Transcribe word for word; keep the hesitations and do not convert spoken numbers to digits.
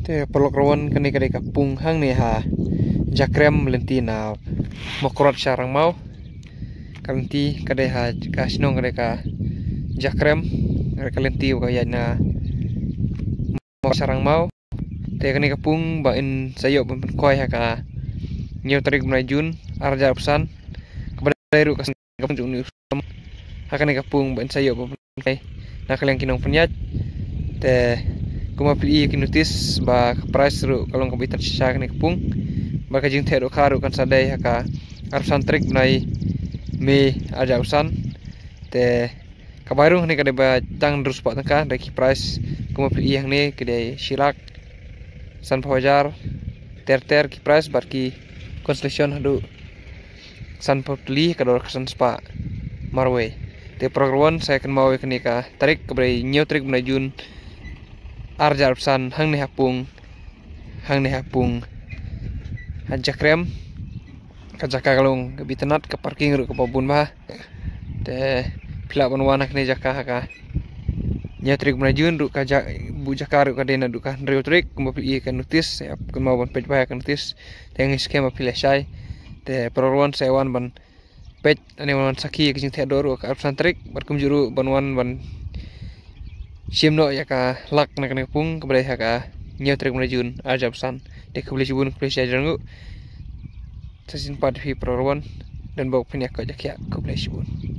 Te paralok ruh, kane ka dei ka pung hangne ha Jakrem, lynti na Mawkyrwat sha Rangmaw. Ka lynti ka dei ha, ka shnong ka dei ka Jakrem, ka lynti ka ïaid na Mawkyrwat sha Rangmaw. Te kane ka pung ba yn sa ïoh ban pynkhwai ha ka hynñiew tarik bnai Jun ar hajar arphew san. Kaba dei ruh ka seng ka pung jong u ha kane ka pung ba yn sa ïoh ban pynkhwai na ka liang ki nongpynïaid. Te kumba phi i ki notice ba ka price ruh ka long kaba itynnad shisha kane ka pung. Ba ka jingtheh dohkha ruh kan sa dei ha ka arphew san tarik bnai May ar hajar arphew san. Te ka bai rung hangne ka dei ba tang hynriew spah tyngka, dei ki price kumba phi i hangne ki dei shi lak sanphew hajar ter ter ki price, bad ki consolation haduh sanphew tylli ka dor ka san spah marwei. Te paralok ruh, sa kynmaw ïa kane ka tarik kaba dei hynñiew tarik bnai Jun ar hajar arphew san, hangne ha pung, hangne ha pung ha Jakrem. Ka jaka ka long kaba itynnad, ka parking ruh kaba bun bha. Te phi lah ban wan ha kane ka jaka ha ka hynñiew tarik bnai Jun ruh, ka ja-, buh jaka ruh ka dei naduh ka hynriew tarik kumba phi i ka notice. Ïa, kynmaw ban peit bha ïa ka notice. Te ngi skhem ba phi la shai. Te paralok ruh, sa wan ban peit, ne wan sakhi ïa ka jingtheh doh ruh ha ka arphew san tarik, bad kumjuh ruh ban wan ban shim noh ïa ka lak na kane ka pung kaba dei ha ka hynñiew tarik bnai Jun ar hajar arphew san. Te khublei shibun, khublei shibun. Sa shisien pat phi paralok ruh, don bok phin ïa ka jakhlia, khublei shibun.